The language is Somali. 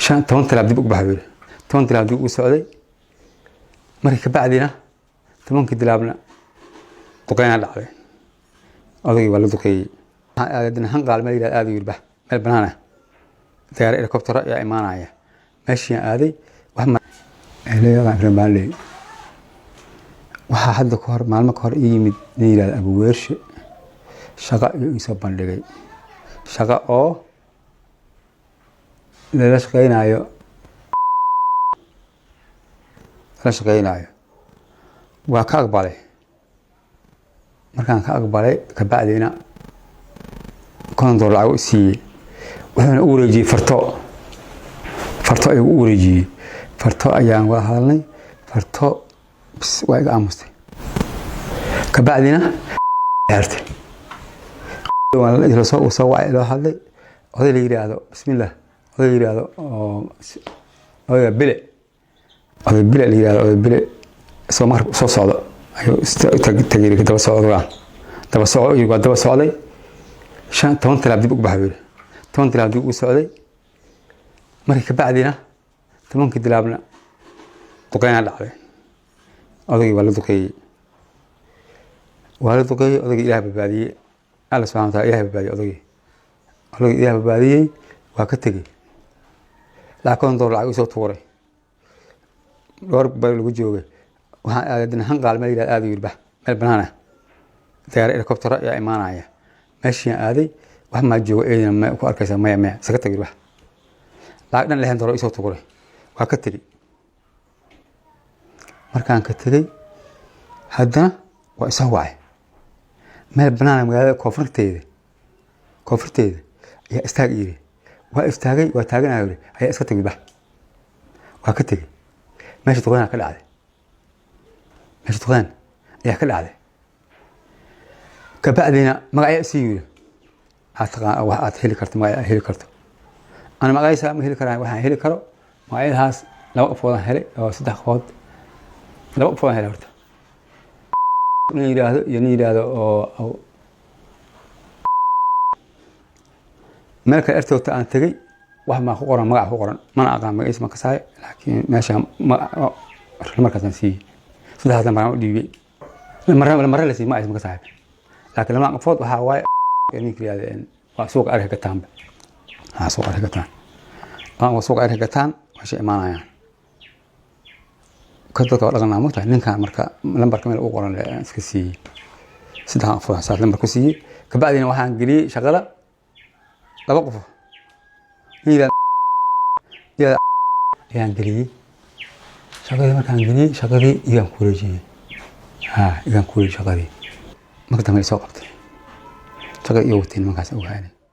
15 tilaab dib ugu baxay buu yidhi. 10 tilaab dib ugu socday. Markii kabacdina 10-kii tilaabna duqeynaa dhacday. Odaygii waa la duqeeyey. Waxaan Hanqaal meel yidhahdo aad u yidhi, bax meel banaan ah, diyaar helicopter ayaa imaanaya. Meeshii aan aaday wax baan leeyay. Waxaa hadda ka hor, maalmo ka hor, ii yimid nin yidhahdo Abuweershe. Shaqo ayuu iisoo bandhigay, shaqo oo lala shaqeynayo, lala shaqeynayo. Waa ka aqbalay. Markaan ka aqbalay kabacdina $50 lacag u siiyey. Wuxuuna u wareejiyey Farto. Farto ayuu u wareejiyey. Farto ayaan wada hadalnay. Farto bis waa iga aamustay. Kabacdina xertay, soo wacay, loo hadlay oday la yidhaahdo, bismillah, oday la yidhaahdo oo odayga Bile, oday Bile la yidhahdo. Oday Bile soo maqrib soo socdo ayuu tagay. Daba socdo, daba soco, waa daba socday. 15 tilaab dib ugu baxay buu yidhi. 10 tilaab dib ugu socday. Markii kabacdina 10-kii tilaabna duqeynaa dhacday. Odaygii waa la duqeeyey, waa la duqeeyey. Odaygii Ilaah badbaadiyey. Alla subxana wataala Ilaah badbaadiyey odaygii. Odaygii Ilaah badbaadiyey. Waa ka tegey. Lacag $50 lacag isoo tuuray. Dhowr bari lagu joogay. Waxaan aaday Hanqaal meel yidhahdo aad u yidhi, bax meel banaan ah, diyaar helicopter ayaa imaanaya. Meeshii aan aaday wax maa joogo, eedina ma ku arkaysa? Maya, maya, iska tagi bax. Lacag dhan $60 isoo tuuray. Waa ka tegey. Markaan ka tegey haddana waa isoo wacay. Meel banaana magaalada koonfurteeda, koonfurteeda ayaa istaag yiri. Waa istaagay, waa taaganayo yiri, ayaa iska tagi bax. Waa ka tegey. Meesha duqeyn ka dhacday, meesha duqeyn ayaa ka dhacday. Kabacdina magacyaa isii yiri, aad taqaan wax aad heli karto, magac aad heli karto. Ana magaciisa ma heli karaan. Waxaan heli karo magacyadahaas laba qofoodaan helay oo saddex qofood, laba qofoodaan helay horta, nin yidhaahdo iyo nin yidhaahdo oo meel kale ertoogta aan tegey. Wax maa ku qoran, magac ku qoran, mana aqaan magaciisa, ma kasaayo, laakiin meesha markaasaan siiyey. Saddexdaas lambaraan u dhiibay, lamare la siiyey, magaciisa ma kasaayo, laakiin labada qofood waxaa waaye ninka yidhahda waa suuqa arka gataanba. Ha suuqa arka gataan, waa suuqa arka gataan, meesha imaanayaan ka dadka waa dhaqanaa mogtahay. Ninkan marka lambarka meel ugu qoran aan iska siiyey. Saddexdan qofood saas lambar ku siiyey. Kabacdina waxaan geliyey shaqada laba qof, nin yidhahda ayaan geliyey shaqadii. Markaan geliyey shaqadii, igaan ku wareejiyey. Ha, igaan ku wareejiyey shaqadii. Marka dambe ay soo qabtay shaqadii iyo watay nimankaas ogaanay.